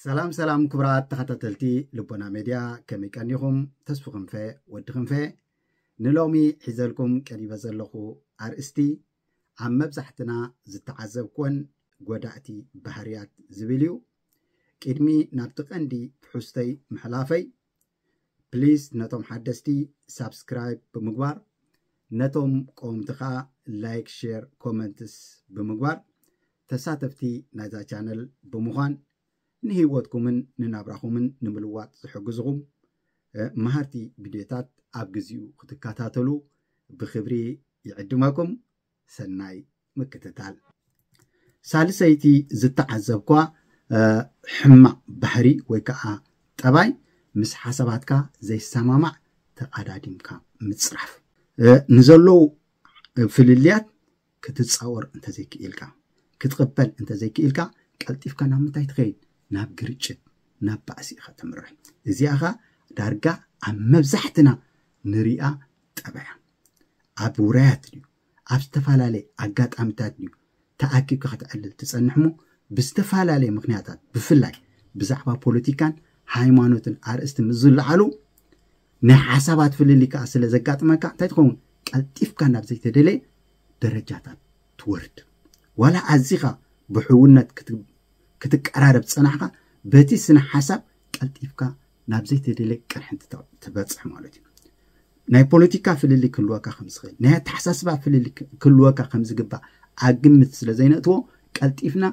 ሰላም ሰላም ክቡራት ተኸታተልቲ ልቦና ሜድያ፣ ከመይ ቀኒኹም? ተስፉ ክንፈ፣ ወዲ ክንፈ፣ ንሎሚ ሒዘልኩም ቀሪበ ዘለኹ ኣርእስቲ ኣብ መብዛሕትና ዝተዓዘብኩወን ጎዳእቲ ባህርያት ዝብል እዩ። ቅድሚ ናብቲ ቀንዲ ትሕዝቶይ ምሕላፈይ፣ ፕሊዝ ነቶም ሓደስቲ ሳብስክራይብ ብምግባር፣ ነቶም ቀወምቲ ኸዓ ላይክ፣ ሼር፣ ኮመንትስ ብምግባር ተሳተፍቲ ናይዛ ቻነል ብምዃን ንህይወትኩምን ንናብራኹምን ንምልዋጥ ዝሕግዝኹም መሃርቲ ቪድዮታት ኣብ ግዚኡ ክትከታተሉ ብኽብሪ ይዕድመኩም። ሰናይ ምክትታል። ሳልሰይቲ ዝተዓዘብኳ ሕማቕ ባህሪ ወይ ከዓ ጠባይ፣ ምስ ሓሳባትካ ዘይሰማማዕ ተቓዳዲምካ ምፅራፍ። ንዘለዉ ፍልልያት ክትፃወር እንተዘይክኢልካ፣ ክትቕበል እንተዘይክኢልካ፣ ቀልጢፍካ ናብ ምንታይ ትኸይድ? ናብ ግርጭት፣ ናብ ባእሲ ኢኻ ተምርሕ። እዚኣ ኸ ዳርጋ ኣብ መብዛሕትና ንሪኣ ጠባያ። ኣብ ውራያት ድዩ፣ ኣብ ዝተፈላለየ ኣጋጣሚታት ድዩ ተኣኪብካ ከተዕልል ትጸንሕ እሞ፣ ብዝተፈላለየ ምኽንያታት፣ ብፍላይ ብዛዕባ ፖለቲካን ሃይማኖትን ኣርእስቲ ምስ ዝለዓሉ፣ ናይ ሓሳባት ፍልልይ ከኣ ስለ ዘጋጥመካ፣ እንታይ ትኸውን? ቀልጢፍካ ናብ ዘይተደለየ ደረጃታት ትወርድ። ዋላ ኣዚኻ ብሕውነት ክትቀራረብ ጸናሕካ፣ በቲ ስነ ሓሳብ ቀልጢፍካ ናብ ዘይተደለየ ቅርሕንቲ ትበጽሕ ማለት እዩ። ናይ ፖለቲካ ፍልልይ ክህልወካ ከም ዝኽእል፣ ናይ ኣተሓሳስባ ፍልልይ ክህልወካ ከም ዝግባእ ኣብ ግምት ስለ ዘይነእትዎ፣ ቀልጢፍና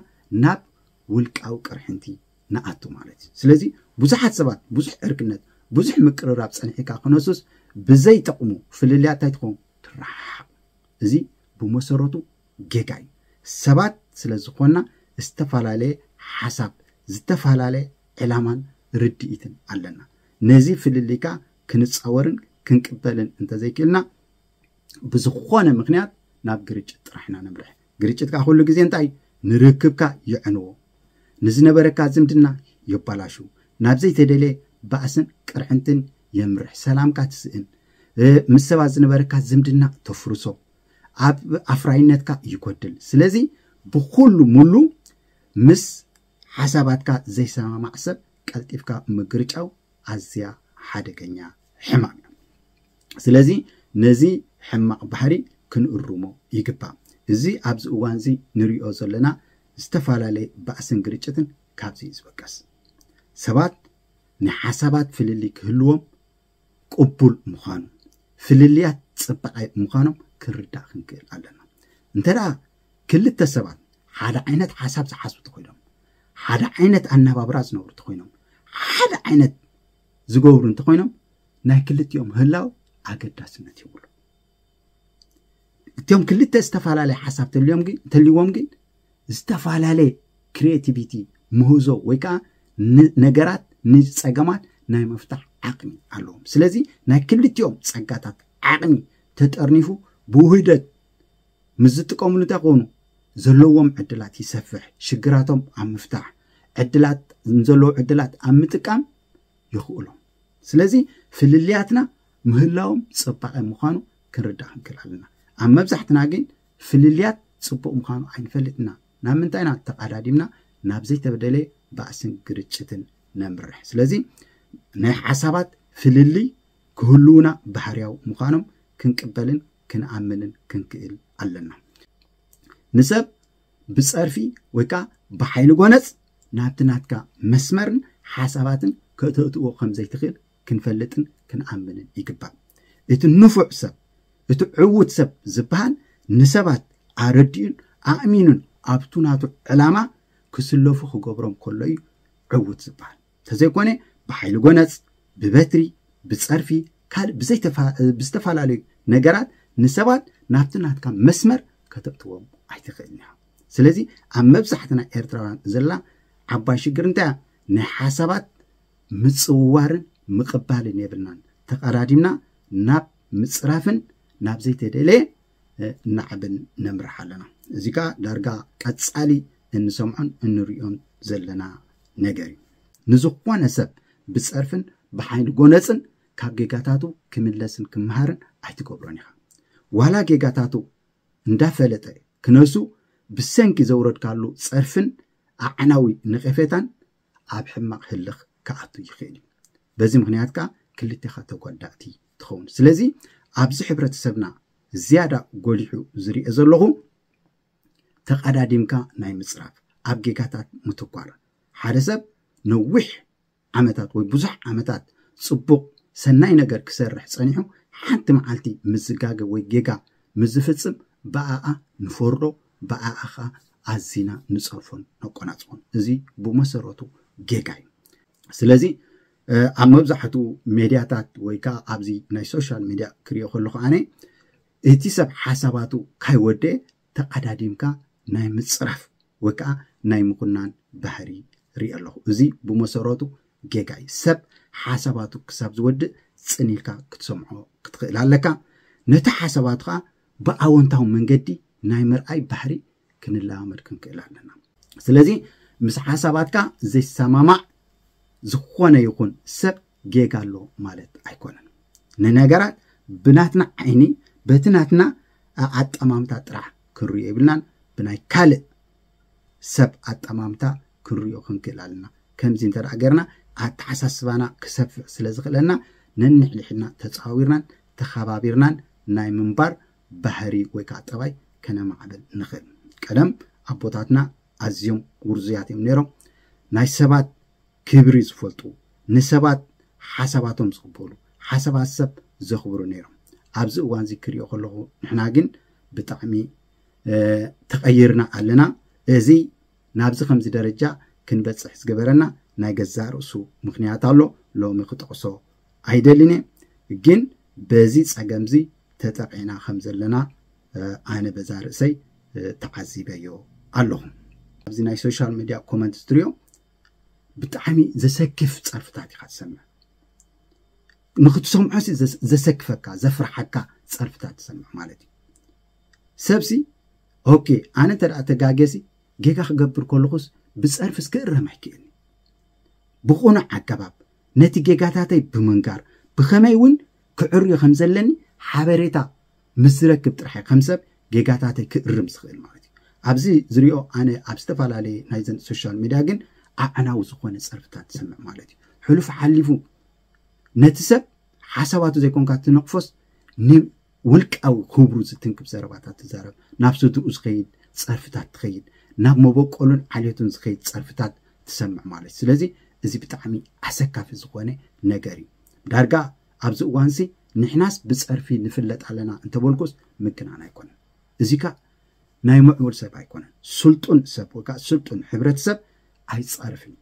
ናብ ውልቃዊ ቅርሕንቲ ንኣቱ ማለት እዩ። ስለዚ ብዙሓት ሰባት ብዙሕ ዕርክነት፣ ብዙሕ ምቅርራብ ጸኒሕካ ክነሱስ፣ ብዘይጠቕሙ ፍልልያት እንታይ ትኸውን? ትረሓሓቕ። እዚ ብመሰረቱ ጌጋ እዩ። ሰባት ስለ ዝኾንና ዝተፈላለየ ሓሳብ፣ ዝተፈላለየ ዕላማን ርድኢትን ኣለና። ነዚ ፍልልይ ከኣ ክንጻወርን ክንቅበልን እንተዘይክእልና፣ ብዝኾነ ምኽንያት ናብ ግርጭት ጥራሕ ኢና ነምርሕ። ግርጭት ከኣ ኩሉ ግዜ እንታይ? ንርክብካ የዕንዎ፣ ንዝነበረካ ዝምድና የባላሹ፣ ናብ ዘይተደልየ ባእስን ቅርሕንትን የምርሕ፣ ሰላምካ ትስእን፣ ምስ ሰባት ዝነበረካ ዝምድና ተፍርሶ፣ ኣብ ኣፍራይነትካ ይጎድል። ስለዚ ብኹሉ ሙሉ ምስ ሓሳባትካ ዘይሰማማዕ ሰብ ቀልጢፍካ ምግርጫው ኣዝያ ሓደገኛ ሕማም እዩ። ስለዚ ነዚ ሕማቕ ባህሪ ክንእርሞ ይግባእ። እዚ ኣብዚ እዋን እዚ ንሪኦ ዘለና ዝተፈላለየ ባእስን ግርጭትን ካብዚ እዩ ዝበቀስ። ሰባት ናይ ሓሳባት ፍልልይ ክህልዎም ቅቡል ምዃኑ፣ ፍልልያት ጽባቐ ምዃኖም ክንርዳእ ክንክእል ኣለና። እንተ ደኣ ክልተ ሰባት ሓደ ዓይነት ሓሳብ ዝሓስቡ እንተኾይኖም፣ ሓደ ዓይነት ኣነባብራ ዝነብሩ እንተኾይኖም፣ ሓደ ዓይነት ዝገብሩ እንተኾይኖም፣ ናይ ክልቲኦም ህላው ኣገዳስነት የብሉ። እቲኦም ክልተ ዝተፈላለየ ሓሳብ ተልዮም ግን ተልዎም ግን ዝተፈላለየ ክሪኤቲቪቲ፣ ምህዞ ወይ ከዓ ነገራት ንፀገማት ናይ ምፍታሕ ዓቕሚ ኣለዎም። ስለዚ ናይ ክልቲኦም ፀጋታት ዓቕሚ ተጠርኒፉ ብውህደት ምስ ዝጥቀምሉ እንታይ ክኾኑ ዘለዎም ዕድላት ይሰፍሕ። ሽግራቶም ኣብ ምፍታሕ ዕድላት ንዘለዉ ዕድላት ኣብ ምጥቃም ይኽእሎም። ስለዚ ፍልልያትና ምህላዎም ጽባቐ ምዃኑ ክንርዳእ ክንክእል ኣለና። ኣብ መብዛሕትና ግን ፍልልያት ጽቡቕ ምዃኑ ኣይንፈልጥና። ናብ ምንታይ ኢና ተቓዳዲምና ናብ ዘይተበደለ ባእስን ግርጭትን ነምርሕ። ስለዚ ናይ ሓሳባት ፍልልይ ክህልውና ባህርያዊ ምዃኖም ክንቅበልን ክንኣምንን ክንክእል ኣለና። ንሰብ ብጸርፊ ወይ ከዓ ብሓይሊ ጎነጽ ናብቲ ናትካ መስመርን ሓሳባትን ከተእትዎ ከም ዘይትኽእል ክንፈልጥን ክንኣምንን ይግባእ። እቲ ንፉዕ ሰብ፣ እቲ ዕዉት ሰብ ዝበሃል ንሰባት ኣረዲኡን ኣእሚኑን ኣብቱ ናቱ ዕላማ ክስለፉ ክገብሮም ከሎ እዩ ዕዉት ዝበሃል። እንተዘይኮነ ብሓይሊ ጎነጽ፣ ብበትሪ፣ ብጸርፊ፣ ካልእ ብዘይተፋ- ብዝተፈላለዩ ነገራት ንሰባት ናብቲ ናትካ መስመር ከተእትዎም ኣይትኽእልን ኢኻ። ስለዚ ኣብ መብዛሕትና ኤርትራውያን ዘላ ዓባይ ሽግር እንታይ እያ? ናይ ሓሳባት ምጽውዋርን ምቕባልን የብልናን። ተቐዳዲምና ናብ ምጽራፍን ናብ ዘይተደለየ ናዕብን ነምርሕ ኣለና። እዚ ከኣ ዳርጋ ቀጻሊ እንሰምዖን እንሪኦን ዘለና ነገር እዩ። ንዝኾነ ሰብ ብጸርፍን ብሓይሊ ጎነጽን ካብ ጌጋታቱ ክምለስን ክመሃርን ኣይትገብሮን ኢኻ። ዋላ ጌጋታቱ እንዳፈለጠ ክነሱ ብሰንኪ ዘውረድካሉ ጸርፍን ኣዕናዊ ነቐፌታን ኣብ ሕማቕ ህልኽ ክኣቱ ይኽእል እዩ። በዚ ምኽንያት ከዓ ክልቴኻ ተጎዳእቲ ትኸውን። ስለዚ ኣብዚ ሕብረተሰብና ዝያዳ ጎሊሑ ዝሪኦ ዘለኹ ተቐዳዲምካ ናይ ምፅራፍ፣ ኣብ ጌጋታት ምትኳር። ሓደ ሰብ ነዊሕ ዓመታት ወይ ብዙሕ ዓመታት ፅቡቕ ሰናይ ነገር ክሰርሕ ፀኒሑ ሓንቲ መዓልቲ ምዝጋገ ወይ ጌጋ ምዝፍፅም ብኣኣ ንፈርዶ፣ ብኣኣ ኸዓ ኣዚና ንፀርፎን ነቆናፅፎን። እዚ ብመሰረቱ ጌጋ እዩ። ስለዚ ኣብ መብዛሕትኡ ሜድያታት ወይ ከዓ ኣብዚ ናይ ሶሻል ሚድያ ክሪኦ ከለኹ ኣነ እቲ ሰብ ሓሳባቱ ካይወደአ ተቐዳዲምካ ናይ ምፅራፍ ወይ ከዓ ናይ ምኹናን ባህሪ ርኢ ኣለኹ። እዚ ብመሰረቱ ጌጋ እዩ። ሰብ ሓሳባቱ ክሳብ ዝወድእ ፅን ኢልካ ክትሰምዖ ክትኽእል ኣለካ። ነቲ ሓሳባቱ ከዓ ብኣወንታዊ መንገዲ ናይ ምርኣይ ባህሪ ክንለማመድ ክንክእል ኣለና። ስለዚ ምስ ሓሳባትካ ዘይሰማማዕ ዝኾነ ይኹን ሰብ ጌጋ ኣሎ ማለት ኣይኮነን። ንነገራት ብናትና ዓይኒ በቲ ናትና ኣጠማምታ ጥራሕ ክንሪኦ የብልናን። ብናይ ካልእ ሰብ ኣጠማምታ ክንሪኦ ክንክእል ኣለና። ከምዚ እንተ ደኣ ጌርና ኣተሓሳስባና ክሰፍሕ ስለ ዝኽእለና ነንሕድሕድና ተጻዊርናን ተኸባቢርናን ናይ ምንባር ባህሪ ወይ ከዓ ጠባይ ከነማዕብል ንኽእል። ቀደም ኣቦታትና ኣዝዮም ውርዙያት እዮም ነይሮም። ናይ ሰባት ክብሪ ዝፈልጡ፣ ንሰባት ሓሳባቶም ዝቕበሉ፣ ሓሳባት ሰብ ዘኽብሩ ነይሮም። ኣብዚ እዋን እዚ ክሪኦ ከለኹ ንሕና ግን ብጣዕሚ ተቐይርና ኣለና። እዚ ናብዚ ከምዚ ደረጃ ክንበፅሕ ዝገበረና ናይ ገዛእ ርእሱ ምኽንያት ኣሎ። ሎሚ ክጠቕሶ ኣይደልን እየ፣ ግን በዚ ፀገምዚ ተጠቂዕና ከም ዘለና ኣነ በዛ ርእሰይ ተዓዚበዮ ኣለኹ። ኣብዚ ናይ ሶሻል ሚድያ ኮመንት ትሪኦ ብጣዕሚ ዘሰክፍ ፀርፍታት ኢኻ ትሰምዕ። ንክትሰምዖ ዘሰክፈካ ዘፍርሓካ ፀርፍታት ትሰምዕ ማለት እዩ። ሰብሲ ኦኬ ኣነ እንተ ተጋጌሲ ጌጋ ክገብር ከለኹስ ብፀርፍስ ክእረም ኣይክእልን። ብቑኑዕ ኣገባብ ነቲ ጌጋታተይ ብምንጋር ብኸመይ እውን ክዕርዮ ከም ዘለኒ ሓበሬታ ምስ ዝረክብ ጥራሕ ከም ሰብ ጌጋታተይ ክእርም ዝኽእል ማለት እዩ። ኣብዚ ዝሪኦ ኣነ ኣብ ዝተፈላለየ ናይዘን ሶሻል ሚድያ ግን ኣዕናዊ ዝኾነ ፀርፍታት ትሰምዕ ማለት እዩ። ሕሉፍ ሓሊፉ ነቲ ሰብ ሓሳባቱ ዘይኮንካ ትነቕፎስ ንውልቃዊ ክብሩ ዝትንክፍ ዘረባታት ትዛረብ፣ ናብ ስድርኡ ዝኸይድ ፀርፍታት ትኸይድ፣ ናብ መበቆሉን ዓሌቱን ዝኸይድ ፀርፍታት ትሰምዕ ማለት እዩ። ስለዚ እዚ ብጣዕሚ ኣሰካፊ ዝኾነ ነገር እዩ። ዳርጋ ኣብዚ እዋንሲ ንሕናስ ብፀርፊ ንፍለጥ ኣለና እንተበልኩስ ምግናን ኣይኮነን። እዚ ካ ናይ ምዕቡል ሰብ ኣይኮነን። ስልጡን ሰብ ወይ ከዓ ስልጡን ሕብረተሰብ ኣይፀርፍን።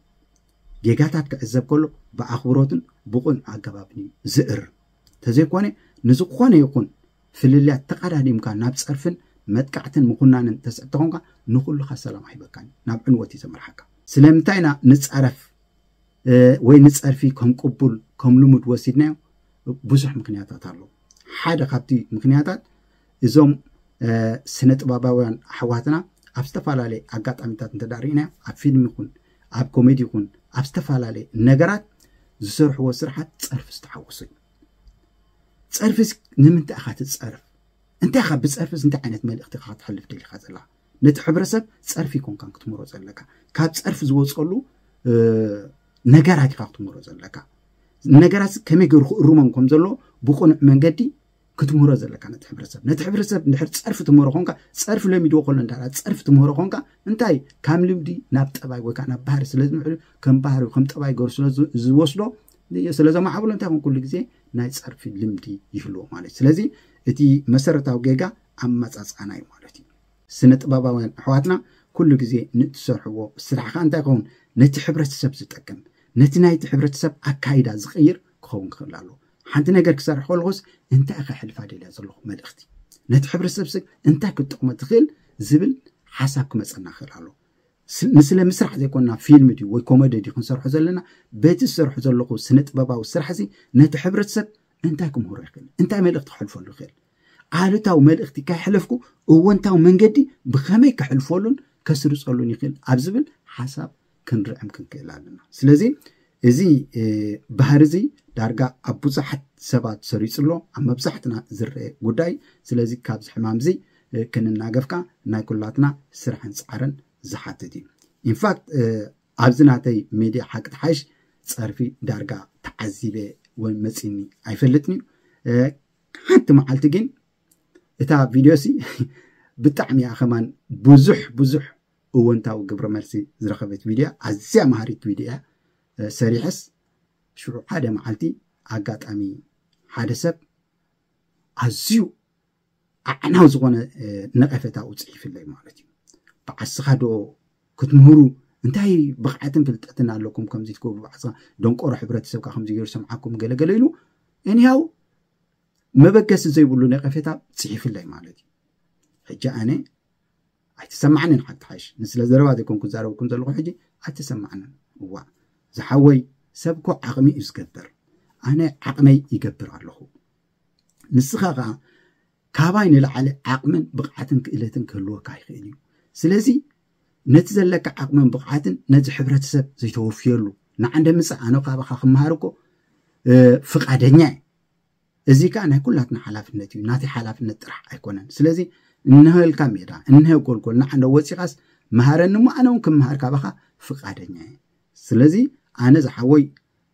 ጌጋታት ክዕዘብ ከሎ ብኣኽብሮትን ብቑኑዕ ኣገባብን እዩ ዝእርም። እንተዘይኮነ ንዝኾነ ይኹን ፍልልያት ተቐዳዲምካ ናብ ፀርፍን መጥቃዕትን ምኹናንን ተስዕብ ተኾንካ ንኹሉኻ ሰላም ኣይበካን፣ ናብ ዕንወት እዩ ዘምርሓካ። ስለምንታይ ኢና ንፀረፍ ወይ ንፀርፊ ከም ቅቡል ከም ልሙድ ወሲድናዮ? ብዙሕ ምክንያታት ኣሎ። ሓደ ካብቲ ምክንያታት እዞም ስነ ጥበባውያን ኣሕዋትና ኣብ ዝተፈላለየ ኣጋጣሚታት እንተ ሪእናዮ ኣብ ፊልም ይኹን ኣብ ኮሜዲ ይኹን ኣብ ዝተፈላለየ ነገራት ዝሰርሕዎ ስርሓት ፀርፊ ዝተሓወሶ እዩ። ፀርፊስ ንምንታይ ኢኻ ትፀርፍ? እንታይ ኢኻ ብፀርፊስ እንታይ ዓይነት መልእኽቲ ኢኻ ክትሕልፍ ደሊኻ ዘላ? ነቲ ሕብረተሰብ ፀርፊ ይኮንካን ክትምህሮ ዘለካ፣ ካብ ፀርፊ ዝወፀሉ ነገራት ኢኻ ክትምህሮ ዘለካ። ነገራት ከመይ ገይሩ ክእርሞም ከም ዘሎ ብቁኑዕ መንገዲ ክትምህሮ ዘለካ ነቲ ሕብረተሰብ። ነቲ ሕብረተሰብ እንድሕር ፀርፊ ትምህሮ ኮንካ፣ ፀርፊ ለሚድዎ ከሎ እንዳ ፀርፊ ትምህሮ ኮንካ እንታይ ካብ ልምዲ ናብ ጠባይ ወይ ከዓ ናብ ባህሪ ስለ ዝምዕሉ ከም ባህሪ ከም ጠባይ ገይሩ ስለ ዝወስዶ ስለ ዘማዕብሎ እንታይ ኮን ኩሉ ግዜ ናይ ፀርፊ ልምዲ ይህልዎ ማለት እዩ። ስለዚ እቲ መሰረታዊ ጌጋ ኣመፃፅኣና እዩ ማለት እዩ። ስነ ጥበባውያን ኣሕዋትና ኩሉ ግዜ ንእትሰርሕዎ ስራሕ ከዓ እንታይ ይኸውን? ነቲ ሕብረተሰብ ዝጠቅም ነቲ ናይቲ ሕብረተሰብ ኣካይዳ ዝቕይር ክኸውን ክኽእል ኣለዎ። ሓንቲ ነገር ክሰርሕ ከለኹስ እንታይ ከሕልፋ ደልያ ዘለኹ መልእኽቲ ነቲ ሕብረተሰብ ስብ እንታይ ክትጠቕሞ ትኽእል ዝብል ሓሳብ ክመፀና ክኽእል ኣለዎ። ንስለ ምስራሕ ዘይኮንና ፊልም ድዩ ወይ ኮመዲ ድዩ ክንሰርሖ ዘለና፣ በቲ ዝሰርሖ ዘለኹ ስነ ጥበባዊ ስራሕ እዚ ነቲ ሕብረተሰብ እንታይ ክምህሮ ይኽእል? እንታይ መልእኽቲ ክሕልፈሉ ይኽእል? ኣሉታዊ መልእኽቲ ካይሕለፍኩ እወንታዊ መንገዲ ብኸመይ ክሕልፈሉን ከስርፀሉን ይኽእል ኣብ ዝብል ሓሳብ ክንርዕም ክንክእል ኣለና። ስለዚ እዚ ባህሪ እዚ ዳርጋ ኣብ ብዙሓት ሰባት ሰሪፁ ኣሎ፣ ኣብ መብዛሕትና ዝረአ ጉዳይ። ስለዚ ካብዚ ሕማም እዚ ክንናገፍካ ናይ ኩላትና ስራሕን ፃዕርን ዝሓትት እዩ። ኢንፋክት ኣብዚ ናተይ ሜድያ ሓቂ ትሓይሽ ጸርፊ ዳርጋ ተዓዚበ ወይ መጺኒ ኣይፈልጥን እዩ። ሓንቲ መዓልቲ ግን እታ ቪድዮ ሲ ብጣዕሚ እያ ከማን ብዙሕ ብዙሕ እወንታዊ ግብረ መልሲ ዝረኸበት ቪድዮ፣ ኣዝያ መሃሪት ቪድዮ እያ። ሰሪሐስ ሽዑ ሓደ መዓልቲ ኣጋጣሚ ሓደ ሰብ ኣዝዩ ኣዕናው ዝኾነ ነቐፈታ ውፅእ ይፍለይ ማለት እዩ። ብዓስኻ ዶ ክትምህሩ እንታይ ብቕዓትን ፍልጠትን ኣለኩም ከምዚ ትገብሩ፣ ብዓስኻ ደንቆሮ ሕብረተሰብካ ከምዚ ገይሩ ሰምዓኩም ገለገለ ኢሉ እንያው መበገሲ ዘይብሉ ነቐፌታ ፅሒፍለይ ማለት እዩ። ሕጂ ኣነ ኣይተሰማዕንን ሓቂ ሓይሽ ንስለ ዘረባ ዘይኮንኩ ዛረብኩም ዘለኹ ሕጂ ኣይተሰማዕንን። እዋ ዝሓወይ ሰብ እኮ ዓቕሚ እዩ ዝገብር። ኣነ ዓቕመይ ይገብር ኣለኹ። ንስኻ ከዓ ካባይ ንላዕሊ ዓቕምን ብቕዓትን ክእለትን ክህልወካ ይኽእል እዩ። ስለዚ ነቲ ዘለካ ዓቕምን ብቕዓትን ነዚ ሕብረተሰብ ዘይተወፍየሉ ንዓንደ ምፅእ ኣነ ካባኻ ክመሃር እኮ ፍቃደኛ እየ። እዚ ከዓ ናይ ኩላትና ሓላፍነት እዩ። ናተይ ሓላፍነት ጥራሕ ኣይኮነን። ስለዚ እንሀልካ ሜዳ እንሀ ጎልጎል ንዓንደ ወፂኻስ መሃረኒ እሞ ኣነ እውን ክመሃር ካባኻ ፍቃደኛ እየ። ስለዚ ኣነ ዝሓወይ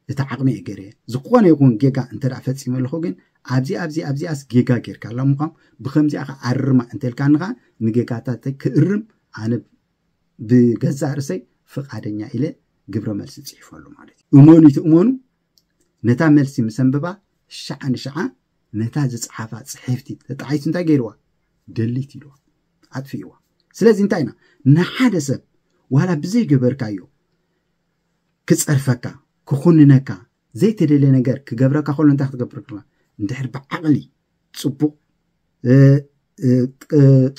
እቲ ዓቕሚ እየ ገይረ ዝኾነ ይኹን ጌጋ እንተ ደኣ ፈጺመ ኣለኹ ግን ኣብዚ ኣብዚ ኣብዚኣስ ጌጋ ጌርካ ኣላ ምዃም ብከምዚኣ ኸ ኣርማ እንተልካኒ ኸዓ ንጌጋታተይ ክእርም ኣነ ብገዛእ ርእሰይ ፍቓደኛ ኢለ ግብረ መልሲ ጽሒፈሉ ማለት እዩ። እመኑ ይትእመኑ ነታ መልሲ ምስ ኣንብባ ሽዓ ንሽዓ ነታ ዝጸሓፋ ጽሕፍቲ ተጣሒሱ እንታይ ገይርዋ ደሊት ኢልዋ ኣጥፊእዋ። ስለዚ እንታይ ኢና ንሓደ ሰብ ዋላ ብዘይገበርካዮ ክጸርፈካ ክኹንነካ ዘይተደልየ ነገር ክገብረካ ከሎ እንታይ ክትገብር ኣለካ? እንድሕር ብዓቕሊ ጽቡቕ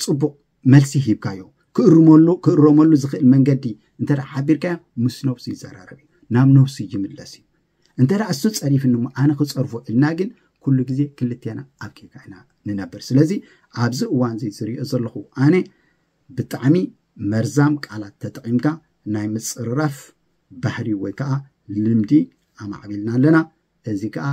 ጽቡቕ መልሲ ሂብካዮ ክእርመሉ ክእረመሉ ዝኽእል መንገዲ እንተ ሓቢርካዮ ምስ ነብሱ ይዘራረብ እዩ፣ ናብ ነብሱ ይምለስ እዩ። እንተ እሱ ጸሪፍኒ እሞ ኣነ ክጸርፎ ኢልና ግን ኩሉ ግዜ ክልቴና ኣብ ጌጋ ኢና ንነብር። ስለዚ ኣብዚ እዋን እዚ ዝሪኦ ዘለኹ ኣነ ብጣዕሚ መርዛም ቃላት ተጠቒምካ ናይ ምጽርራፍ ባህሪ ወይ ከዓ ልምዲ ኣማዕቢልና ኣለና። እዚ ከዓ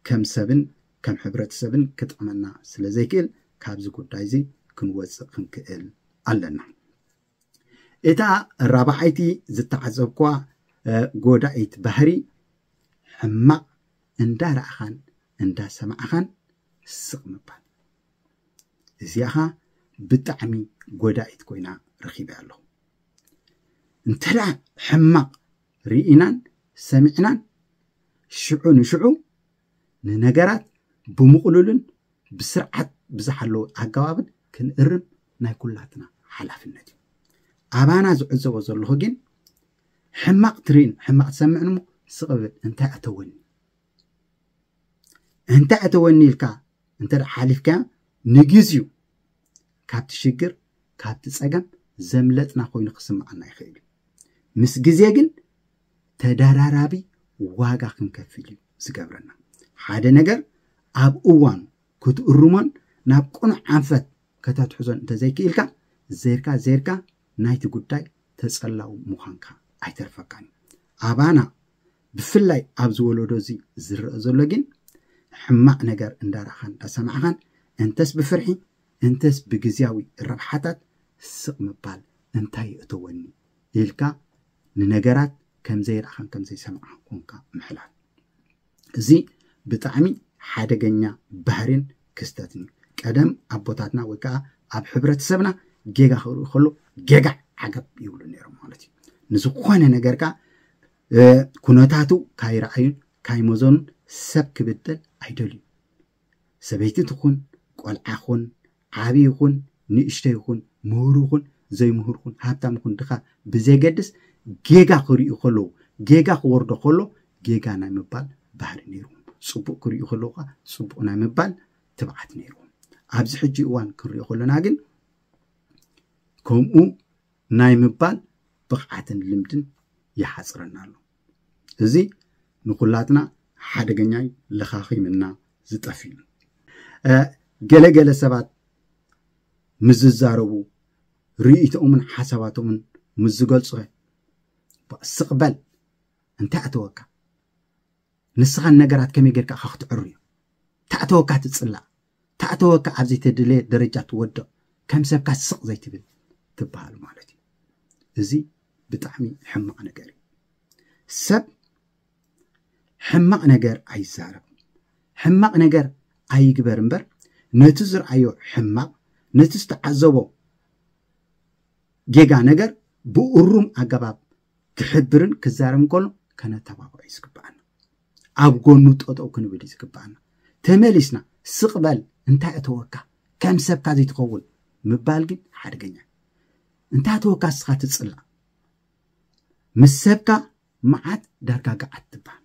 ከም ሰብን ከም ሕብረተሰብን ክጥዕመና ስለ ዘይክእል ካብዚ ጉዳይ እዚ ክንወፅእ ክንክእል ኣለና። እታ ራብዓይቲ ዝተዓዘብኳ ጎዳኢት ባህሪ ሕማቕ እንዳረኣኻን እንዳሰማዕኻን ስቕ ምባል። እዚኣ ኸዓ ብጣዕሚ ጎዳኢት ኮይና ረኺበያ ኣለኹ። እንተ ደኣ ሕማቕ ርኢናን ሰሚዕናን ሽዑ ንሽዑ ንነገራት ብምቕሉልን ብስርዓት ብዝሓለወ ኣገባብን ክንእርም ናይ ኩላትና ሓላፍነት እዩ። ኣባና ዝዕዘቦ ዘለኹ ግን ሕማቕ ትርእን ሕማቕ ትሰምዕን እሞ ስቕ ብል እንታይ ኣተወኒ እንታይ ኣተወኒ ኢልካ እንተ ሓሊፍካ ንግዜኡ ካብቲ ሽግር ካብቲ ጸገም ዘምለጥና ኮይኑ ክስምዓና ይኽእል እዩ። ምስ ግዜ ግን ተደራራቢ ዋጋ ክንከፍል እዩ ዝገብረና። ሓደ ነገር ኣብ እዋኑ ክትእርሞን ናብ ቅኑዕ ኣንፈት ከተትሕዞን እንተዘይክኢልካ ዜርካ ዜርካ ናይቲ ጉዳይ ተጸላዊ ምዃንካ ኣይተርፈካን እዩ። ኣባና ብፍላይ ኣብዚ ወለዶ እዚ ዝረአ ዘሎ ግን ሕማቕ ነገር እንዳረኣኻን እንዳሰማዕኻን እንተስ ብፍርሒ እንተስ ብግዝያዊ ረብሓታት ስቕ ምባል እንታይ የእተወኒ ኢልካ ንነገራት ከም ዘይረኣኻን ከም ዘይሰማዕኻን ኮንካ ምሕላፍ። እዚ ብጣዕሚ ሓደገኛ ባህርን ክስተትን እዩ። ቀደም ኣቦታትና ወይ ከዓ ኣብ ሕብረተሰብና ጌጋ ክርኢ ከሎ ጌጋ ዓገብ ይብሉ ነይሮም ማለት እዩ። ንዝኾነ ነገር ከዓ ኩነታቱ ካይረኣዩን ካይመዘኑን ሰብ ክብደል ኣይደልዩ። ሰበይቲ ትኹን ቆልዓ ኹን ዓብዪ ይኹን ንእሽቶ ይኹን ምሁር ይኹን ዘይምሁር ይኹን ሃብታም ይኹን ድኻ ብዘይገድስ ጌጋ ክርእዩ ከለዉ ጌጋ ክወርዶ ከሎ ጌጋ ናይ ምባል ባህሪ ነይርዎም። ጽቡቕ ክርእዩ ከለዉ ከዓ ጽቡቕ ናይ ምባል ትብዓት ነይርዎም። ኣብዚ ሕጂ እዋን ክንሪኦ ከለና ግን ከምኡ ናይ ምባል ብቕዓትን ልምድን ይሓጽረና ኣሎ። እዚ ንኹላትና ሓደገኛይ ለኻኺምና ዝጠፍእ እዩ። ገለገለ ሰባት ምስ ዝዛረቡ ርእይቶኦምን ሓሳባቶምን ምስ ዝገልጹ ስቕበል እንታይ ኣተወካ? ንስኻ ነገራት ከመይ ጌርካ ኢኻ ክትዕርዮ? ታእተወካ ትጽላእ፣ ታእተወካ ኣብ ዘይተደለየ ደረጃ ትወድቕ፣ ከም ሰብካ ስቕ ዘይትብል ትበሃል ማለት እዩ። እዚ ብጣዕሚ ሕማቕ ነገር እዩ። ሰብ ሕማቕ ነገር ኣይዛረብ፣ ሕማቕ ነገር ኣይግበር እምበር፣ ነቲ ዝረኣዮ ሕማቕ፣ ነቲ ዝተዓዘቦ ጌጋ ነገር ብእሩም ኣገባብ ክሕብርን ክዛረብ እንከሎ ከነተባብዖ እዩ ዝግባኣና። ኣብ ጎኑ ጠጠው ክንብል እዩ ዝግባኣና። ተመሊስና ስቕ በል፣ እንታይ እተወካ፣ ከም ሰብካ ዘይትኸውን ምባል ግን ሓደገኛ። እንታይ እተወካ፣ እስኻ ትጽላእ፣ ምስ ሰብካ መዓት ዳርጋ ገዓት ትበሃል።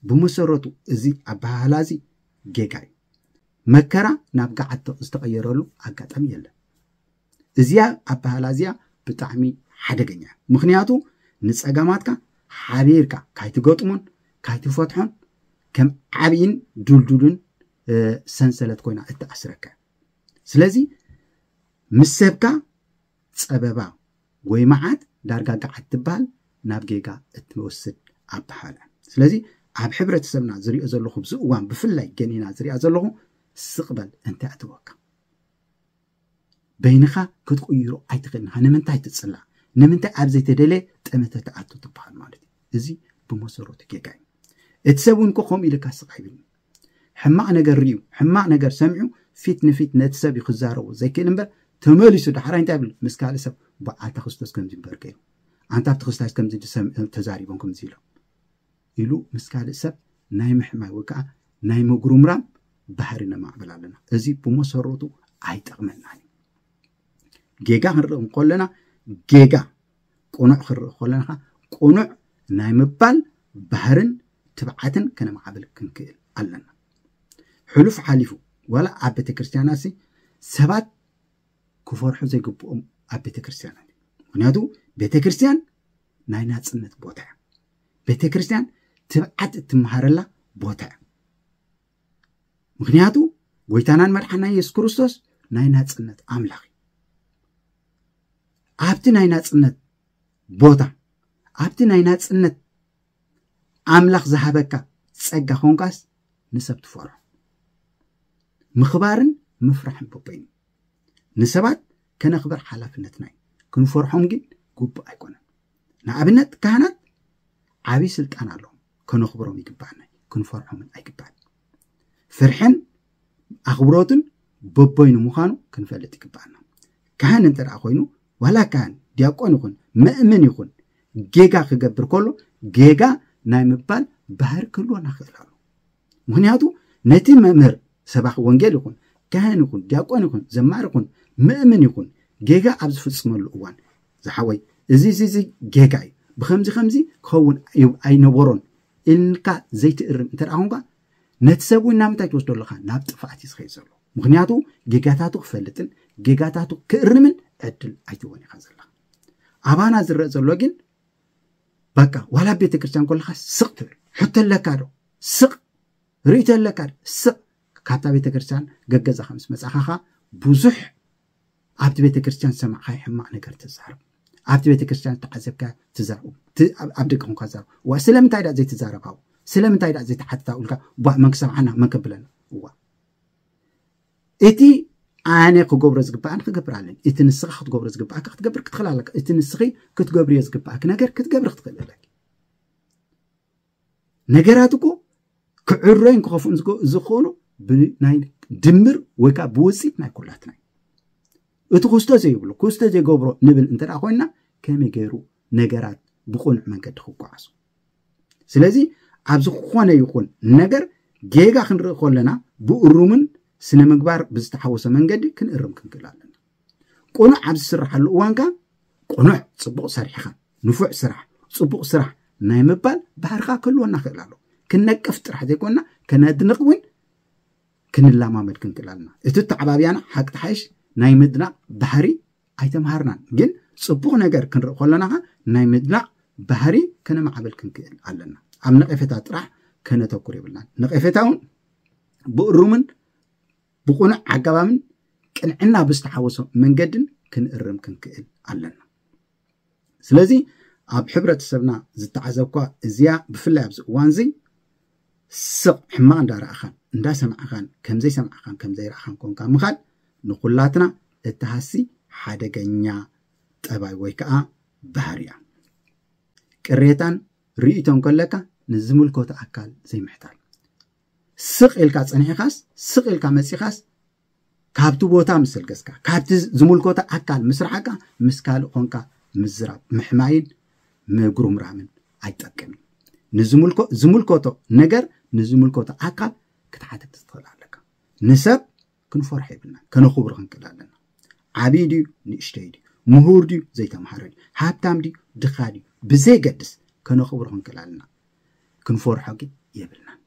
ብመሰረቱ እዚ ኣበሃህላ እዚ ጌጋ እዩ። መከራ ናብ ገዓት ዝተቐየረሉ ኣጋጣሚ የለን። እዚኣ ኣበሃህላ እዚኣ ብጣዕሚ ሓደገኛ እያ። ምኽንያቱ ንጸገማትካ ሓቢርካ ካይትገጥሞን ካይትፈትሖን ከም ዓብይን ድልዱልን ሰንሰለት ኮይና እትኣስረካ። ስለዚ ምስ ሰብካ ጸበባ ወይ መዓት ዳርጋ ገዓት ትበሃል ናብ ጌጋ እትወስድ ኣበሃህላ። ስለዚ ኣብ ሕብረተሰብና ዝሪኦ ዘለኹ ኣብዚ እዋን ብፍላይ ገኒና ዝሪኣ ዘለኹ ስቕበል እንታይ ኣተወካ፣ በይንኻ ክትቕይሮ ኣይትኽእልን ኢኻ። ንምንታይ ትጽላእ? ንምንታይ ኣብ ዘይተደለየ ጠመተ ትኣቱ ትበሃል ማለት እዩ። እዚ ብመሰረቱ ጌጋ እዩ። እቲ ሰብ እውን እኮ ከምኡ ኢልካ ስቕ ኣይብልን። ሕማቕ ነገር ርእዩ፣ ሕማቕ ነገር ሰሚዑ ፊት ንፊት ነቲ ሰብ እዩ ክዛረቦ ዘይክእል እምበር፣ ተመሊሱ ዳሕራይ እንታይ ይብል? ምስ ካልእ ሰብ፣ "ብኣታ ክርስቶስ ከምዚ እምበር ገይሩ፣ ኣንታ ኣብቲ ክርስቶስ ከምዚ ዝሰም-፣ ተዛሪቦም ከምዚ ኢሎም" ኢሉ ምስ ካልእ ሰብ ናይ ምሕማይ ወይ ከዓ ናይ ምጉርምራም ባህሪ ነማዕብል ኣለና። እዚ ብመሰረቱ ኣይጠቕመናን እዩ። ጌጋ ክንርኢ እንከለና ጌጋ፣ ቅኑዕ ክንርኢ ከለና ቅኑዕ ናይ ምባል ባህርን ትብዓትን ከነማዕብል ክንክእል ኣለና። ሕሉፍ ሓሊፉ ዋላ ኣብ ቤተክርስትያናሲ ሰባት ክፈርሑ ዘይግብኦም ኣብ ቤተክርስትያን ኣሎ። ምክንያቱ ቤተክርስትያን ናይ ናጽነት ቦታ እያ። ቤተክርስትያን ትብዓት እትመሃረላ ቦታ እያ። ምክንያቱ ጎይታናን መድሓና የሱስ ክርስቶስ ናይ ናጽነት ኣምላኽ እዩ። ኣብቲ ናይ ናጽነት ቦታ፣ ኣብቲ ናይ ናጽነት ኣምላኽ ዝሃበካ ጸጋ ኮንካስ ንሰብ ትፈርሖ። ምኽባርን ምፍራሕን በበይኑ። ንሰባት ከነኽብር ሓላፍነትና እዩ። ክንፈርሖም ግን ግቡእ ኣይኮነን። ንኣብነት ካህናት ዓብዪ ስልጣን ኣለዎም፣ ከነኽብሮም ይግባኣና፣ ክንፈርሖምን ኣይግባእን። ፍርሕን ኣኽብሮትን በበይኑ ምዃኑ ክንፈልጥ ይግባኣና። ካህን እንተ ደኣ ኮይኑ፣ ዋላ ካህን፣ ዲያቆን ይኹን፣ መእምን ይኹን፣ ጌጋ ክገብር ከሎ፣ ጌጋ ናይ ምባል ባህሪ ክህልወና ክእል ኣሎ። ምክንያቱ ነቲ መምህር ሰባኺ ወንጌል ይኹን፣ ካህን ይኹን፣ ዲያቆን ይኹን፣ ዘማሪ ይኹን፣ መእምን ይኹን፣ ጌጋ ኣብ ዝፍጽመሉ እዋን፣ ዝሓወይ፣ እዚ፣ እዚ፣ እዚ ጌጋ እዩ፣ ብኸምዚ፣ ከምዚ ክኸውን ኣይ-፣ ኣይነበሮን ኢልካ ዘይትእርም እንተ ደኣ ኾንካ፣ ነቲ ሰብ እውን ናብ ምንታይ ትወስዶ ኣለኻ? ናብ ጥፍኣት እዩ ዝኸይድ ዘሎ። ምክንያቱ ጌጋታቱ ክፈልጥን ጌጋታቱ ክእርምን ዕድል ኣይትህቦን ኢኻ ዘለኻ። ኣባና ዝረአ ዘሎ ግን፣ በቃ፣ ዋላ ኣብ ቤተ ክርስቲያን ከለኻ ስቕ ትብል፣ ሕቶ ኣለካ ዶ? ስቕ፣ ርእይቶ ኣለካ ዶ? ስቕ። ካብታ ቤተ ክርስቲያን ገገዛኻ ምስ መጻኻ ኸኣ ብዙሕ ኣብቲ ቤተ ክርስቲያን ዝሰማዕካዮ ሕማቕ ነገር ትዛረብ፣ ኣብቲ ቤተ ክርስቲያን ዝተዓዘብካዮ ትዛረብ፣ ት-፣ ኣብ፣ ኣብ ደገ ኾንካ ትዛረብ። ዋ፣ ስለምንታይ ደኣ ዘይትዛረብ ኣብኡ? ስለምንታይ ደኣ ዘይትሓትት ኣብኡ ኢልካ፣ ቧእ፣ መን ክሰምዓና፣ መን ከብለና? እዋ፣ እቲ ኣነ ክገብሮ ዝግባኣኒ ክገብር ኣለኒ፣ እቲ ንስኻ ክትገብሮ ዝግባኣካ ክትገብር ክትኽእል ኣለካ፣ እቲ ንስኺ ክትገብርዮ ዝግባኣኪ ነገር ክትገብሪ ክትኽእል ኣለኪ። ነገራት እኮ ክዕረዩን ክኸፍኡን ዝገ-፣ ዝኽእሉ ብናይ ድምር ወይ ከዓ ብውፅኢት ናይ ኩላትና እዩ። እቲ ክስቶ ዘይብሉ፣ ክስቶ ዘይገብሮ ንብል እንተ ደኣ ኮይንና፣ ከመይ ገይሩ ነገራት ብቕኑዕ መንገዲ ክጓዓዙ? ስለዚ ኣብ ዝኾነ ይኹን ነገር ጌጋ ክንርኢ ከለና ብእሩምን ስነ ምግባር ብዝተሓወሰ መንገዲ ክንእርም ክንክእል ኣለና። ቅኑዕ ኣብ ዝስርሓሉ እዋንካ ቅኑዕ፣ ጽቡቕ ሰሪሕኻ፣ ንፉዕ ስራሕ፣ ጽቡቕ ስራሕ ናይ ምባል ባህርኻ ክህልወና ክእል ኣሎ። ክንነቅፍ ጥራሕ ዘይኮንና ከነድንቕ እውን ክንለማመድ ክንክእል ኣለና። እቲ ተዓባብያና ሓቂ ተሓይሽ ናይ ምድናቕ ባህሪ ኣይተምሃርናን፣ ግን ጽቡቕ ነገር ክንርኢ ከለና ኸኣ ናይ ምድናቕ ባህሪ ከነማዕብል ክንክእል ኣለና። ኣብ ነቐፌታ ጥራሕ ከነተኩር የብልናን። ነቐፌታ እውን ብእሩምን ብቕኑዕ ኣገባብን ቅንዕና ብዝተሓወሶ መንገድን ክንእርም ክንክእል ኣለና። ስለዚ ኣብ ሕብረተሰብና ዝተዓዘብኳ እዚኣ ብፍላይ ኣብዚ እዋን እዚ ስቕ ሕማቕ እንዳረኣኻን እንዳሰማዕኻን ከም ዘይሰማዕኻን ከም ዘይረኣኻን ኮንካ ምኻድ ንኹላትና እትሃሲ ሓደገኛ ጠባይ ወይ ከዓ ባህሪ እያ። ቅሬታን ርእይቶ እንከለካ ንዝምልከቶ ኣካል ዘይምሕታል። ስቕ ኢልካ ጸኒሕካስ፣ ስቕ ኢልካ መጺኻስ፣ ካብቲ ቦታ ምስ ተልገስካ፣ ካብቲ ዝምልከቶ ኣካል ምስ ረሓካ፣ ምስ ካልእ ኮንካ ምዝራብ፣ ምሕማይን ምጉርምራምን ኣይጠቅምን። ንዝምልኮ-፣ ዝምልከቶ ነገር ንዝምልከቶ ኣካል ክትሓተት ትኽእል ኣለካ። ንሰብ ክንፈርሖ የብልናን፣ ከነኽብሮ ክንክእል ኣለና። ዓብዪ ድዩ ንእሽተይ ድዩ፣ ምሁር ድዩ ዘይተምሃረ ድዩ፣ ሃብታም ድዩ ድኻ ድዩ ብዘይገድስ ከነኽብሮ ክንክእል ኣለና። ክንፈርሖ ግን የብልናን።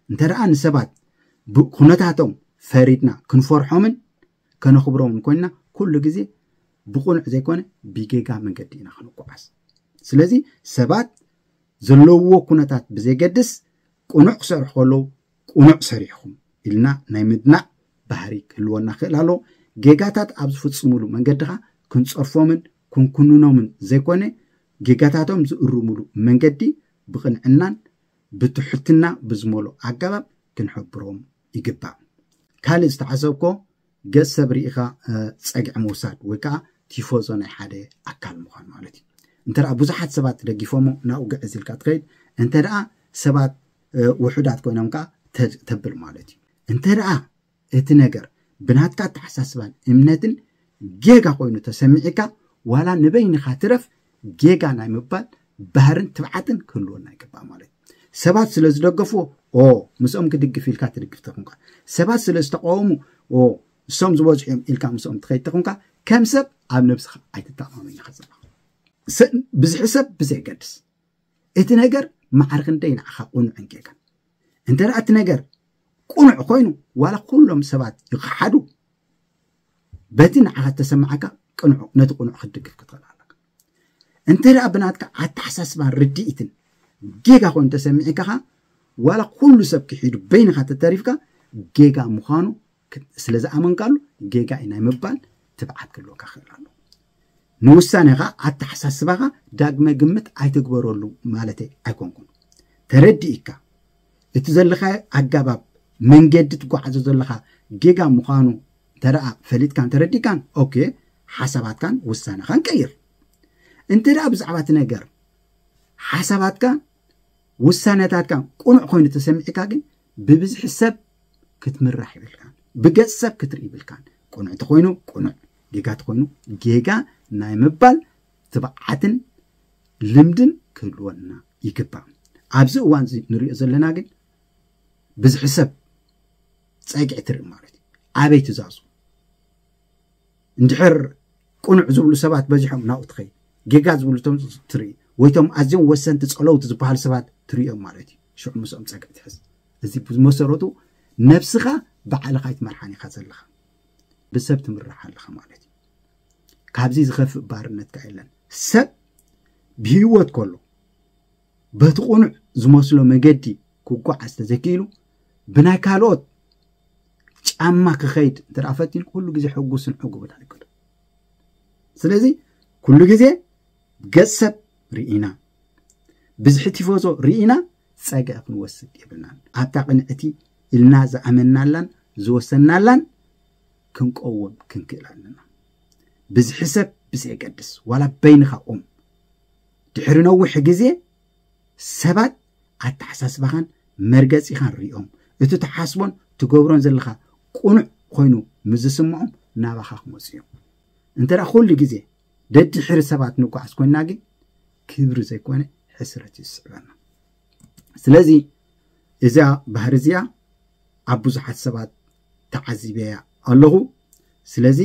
እንተ ደኣ ንሰባት ብኩነታቶም ፈሪድና ክንፈርሖምን ከነኽብሮምን ኮይንና፣ ኩሉ ግዜ ብቕኑዕ ዘይኮነ ብጌጋ መንገዲ ኢና ክንጓዓዝ። ስለዚ ሰባት ዘለውዎ ኩነታት ብዘይገድስ ቅኑዕ ክሰርሑ ከለዉ ቅኑዕ ሰሪሕኹም ኢልና ናይ ምድናቕ ባህሪ ክህልወና ክእል ኣሎ። ጌጋታት ኣብ ዝፍጽሙሉ መንገድኻ ክንጸርፎምን ክንኩንኖምን ዘይኮነ፣ ጌጋታቶም ዝእርሙሉ መንገዲ ብቕንዕናን ብትሕትና ብዝመሎ ኣገባብ ክንሕብሮም ይግባእ። ካልእ ዝተሓሰብኮ ገጽ ሰብ ርኢኻ፣ እ፣ ጸግዒ ምውሳድ ወይ ከዓ ቲፎዞ ናይ ሓደ ኣካል ምዃን ማለት እዩ። እንተ ደኣ ብዙሓት ሰባት ደጊፎሞ ናብኡ ግዕዝ ኢልካ ትኸይድ፣ እንተ ደኣ ሰባት፣ እ፣ ውሑዳት ኮይኖም ከዓ ተ-፣ ተብል ማለት እዩ። እንተ ደኣ እቲ ነገር ብናትካ ኣተሓሳስባን እምነትን ጌጋ ኮይኑ ተሰሚዕካ፣ ዋላ ንበይንኻ ትረፍ ጌጋ ናይ ምባል ባህርን ትብዓትን ክህልወና ይግባእ ማለት እዩ። ሰባት ስለ ዝደገፍዎ፣ ኦ፣ ምስኦም ክድግፍ ኢልካ ትድግፍ ተኾንካ፣ ሰባት ስለ ዝተቃወሙ፣ ኦ፣ እሶም ዝበዝሑ እዮም ኢልካ ምስኦም ትኸይድ ተኾንካ፣ ከም ሰብ ኣብ ነብስኻ ኣይትተኣማመን ኢኻ ዘለኻ። ሰ-፣ ብዝሒ ሰብ ብዘይገድስ፣ እቲ ነገር ማዕረ ክንደይ ንዓኻ ቅኑዕን ጌጋን። እንተ ደኣ እቲ ነገር ቅኑዕ ኮይኑ፣ ዋላ ኩሎም ሰባት ይኸሓዱ፣ በቲ ንዓኻ ተሰማዓካ ቅኑዕ፣ ነቲ ቅኑዕ ክትድግፍ ክትኽእል ኣለካ። እንተ ደኣ ብናትካ ኣተሓሳስባን ርድኢትን ጌጋ ኮይኑ ተሰሚዕካ ኸኣ፣ ዋላ ኩሉ ሰብ ክሒዱ በይንኻ ተተሪፍካ፣ ጌጋ ምዃኑ ክ-፣ ስለ ዝኣመንካሉ ጌጋ እዩ ናይ ምባል ትብዓት ክህልወካ ክእል ኣሎ። ንውሳኔኻ፣ ኣተሓሳስባኻ ዳግመ ግምት ኣይትግበረሉ ማለተይ ኣይኮንኩን። ተረዲእካ፣ እቲ ዘለኻዮ ኣገባብ፣ መንገዲ ትጓዓዞ ዘለኻ ጌጋ ምዃኑ እንተ ደኣ ፈሊጥካን ተረዲእካን፣ ኦኬ፣ ሓሳባትካን ውሳነኻን ቀይር። እንተ ደኣ ብዛዕባ እቲ ነገር ሓሳባትካን ውሳነታትካን ቅኑዕ ኮይኑ ተሰሚዕካ ግን፣ ብብዝሒ ሰብ ክትምራሕ ይብልካን፣ ብገጽ ሰብ ክትርኢ ይብልካን። ቅኑዕ ተኾይኑ ቅኑዕ፣ ጌጋ ተኾይኑ ጌጋ ናይ ምባል ትብዓትን ልምድን ክህልወና ይግባእ። ኣብዚ እዋን እዚ ንሪኦ ዘለና ግን፣ ብዝሒ ሰብ ጸግዒ ትርኢ ማለት እዩ። ኣበይ ትዛዙ? እንድሕር ቅኑዕ ዝብሉ ሰባት በዚሖም ናብኡ ትኸይድ፣ ጌጋ ዝብሉ ቶም ትርኢ፣ ወይ ቶም ኣዝዮም ወሰንቲ ጸለውቲ ዝበሃሉ ሰባት ትርእዮም ማለት እዩ። ሽዑ ምስኦም ጸግዒ ትሕዝ። እዚ ብመሰረቱ ነብስኻ ባዕልኻ ኣይትመርሓን ኢኻ ዘለኻ፣ ብሰብ ትምራሕ ኣለኻ ማለት እዩ። ካብዚ ዝኸፍእ ባርነት ከኣ የለን። ሰብ ብህይወት ከሎ በቲ ቅኑዕ ዝመስሎ መገዲ ክጓዓዝ ተዘይክኢሉ፣ ብናይ ካልኦት ጫማ ክኸይድ እንተ ደኣ ፈቲኑ፣ ኩሉ ግዜ ሕጉስን ዕጉብን ኣይኮነን። ስለዚ ኩሉ ግዜ ገጽ ሰብ ርኢና፣ ብዝሒ ቲፎዞ ርኢና ጸግዒ ክንወስድ የብልናን። ኣብታ ቅንዕቲ ኢልና ዝኣመንናላን ዝወሰንናላን ክንቀውም ክንክእል ኣለና። ብዝሒ ሰብ ብዘየገድስ፣ ዋላ በይንኻ ቁም። ድሕሪ ነዊሕ ግዜ ሰባት ኣተሓሳስባኻን መርገጺኻን ሪኦም፣ እቲ ትሓስቦን ትገብሮን ዘለኻ ቅኑዕ ኮይኑ ምስ ዝስምዖም ናባኻ ክመጹ እዮም። እንተ ደኣ ኩሉ ግዜ ደድሕሪ ሰባት ንጓዓዝ ኮይንና ግን፣ ክብሪ ዘይኮነ ሕስረት እዩ ዝስዕበና። ስለዚ እዛ ባህሪ እዚኣ ኣብ ብዙሓት ሰባት ተዓዚበያ ኣለኹ። ስለዚ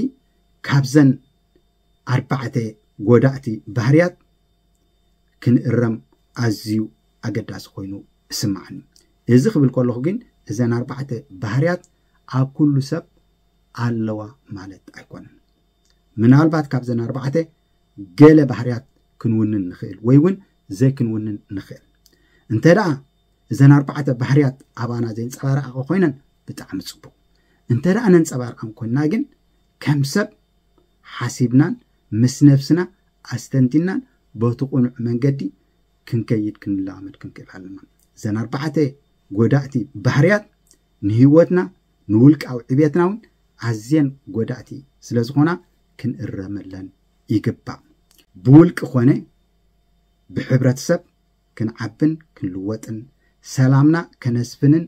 ካብዘን ኣርባዕተ ጎዳእቲ ባህርያት ክንእረም ኣዝዩ ኣገዳሲ ኮይኑ ይስምዓኒ። እዚ ክብል ከለኹ ግን፣ እዘን ኣርባዕተ ባህርያት ኣብ ኩሉ ሰብ ኣለዋ ማለት ኣይኮነን። ምናልባት ካብዘን ኣርባዕተ ገለ ባህርያት ክንውንን ንኽእል ወይ እውን ዘይክንውንን ንኽእል። እንተ ደኣ እዘን ኣርባዕተ ባህርያት ኣባና ዘንጸባርቓ ኮይነን ብጣዕሚ ጽቡቕ። እንተ ደኣ ነንጸባርቓን ኮይንና ግን፣ ከም ሰብ ሓሲብናን ምስ ነብስና ኣስተንቲናን በቲ ቅኑዕ መንገዲ ክንከይድ ክንለማመድ ክንክእል ኣለና። እዘን ኣርባዕተ ጎዳእቲ ባህርያት ንህይወትና ንውልቃዊ ዕብየትና እውን ኣዝየን ጎዳእቲ ስለ ዝኾና ክንእረመለን ይግባእ። ብውልቂ ኮነ ብሕብረተሰብ ክንዓብን ክንልወጥን፣ ሰላምና ከነስፍንን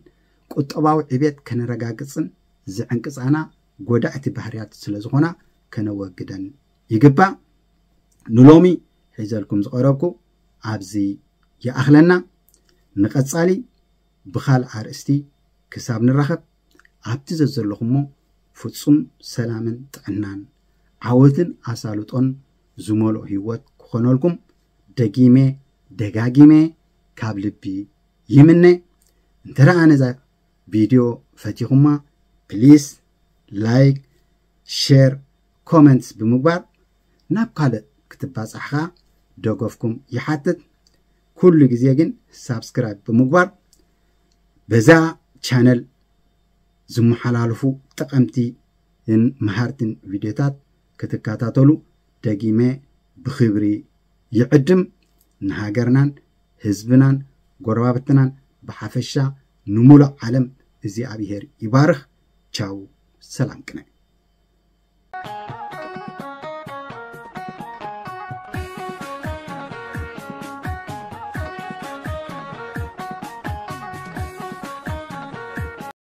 ቁጠባዊ ዕቤት ከነረጋግጽን ዝዕንቅጻና ጎዳእቲ ባህርያት ስለ ዝኾና ከነወግደን ይግባእ። ንሎሚ ሒዘልኩም ዝቐረብኩ ኣብዚ ይኣኽለና። ንቐጻሊ ብኻልእ ኣርእስቲ ክሳብ ንራኸብ፣ ኣብቲ ዘዘለኹሞ ፍጹም ሰላምን ጥዕናን ዓወትን ኣሳልጦን ዝመልኦ ህይወት ክኾነልኩም ደጊመ ደጋጊመ ካብ ልቢ ይምነ። እንተ ደኣ ነዛ ቪድዮ ፈቲኹማ፣ ፕሊስ ላይክ፣ ሼር፣ ኮመንትስ ብምግባር ናብ ካልእ ክትባጻሕ ኸኣ ደገፍኩም ይሓትት። ኩሉ ግዜ ግን ሳብስክራይብ ብምግባር በዛ ቻነል ዝመሓላለፉ ጠቐምትን መሃርትን ቪድዮታት ክትከታተሉ ደጊመ ብኽብሪ ይዕድም። ንሃገርናን ህዝብናን ጎረባብትናን ብሓፈሻ ንሙሉእ ዓለም እግዚኣብሄር ይባርኽ። ቻው፣ ሰላም ቅነ።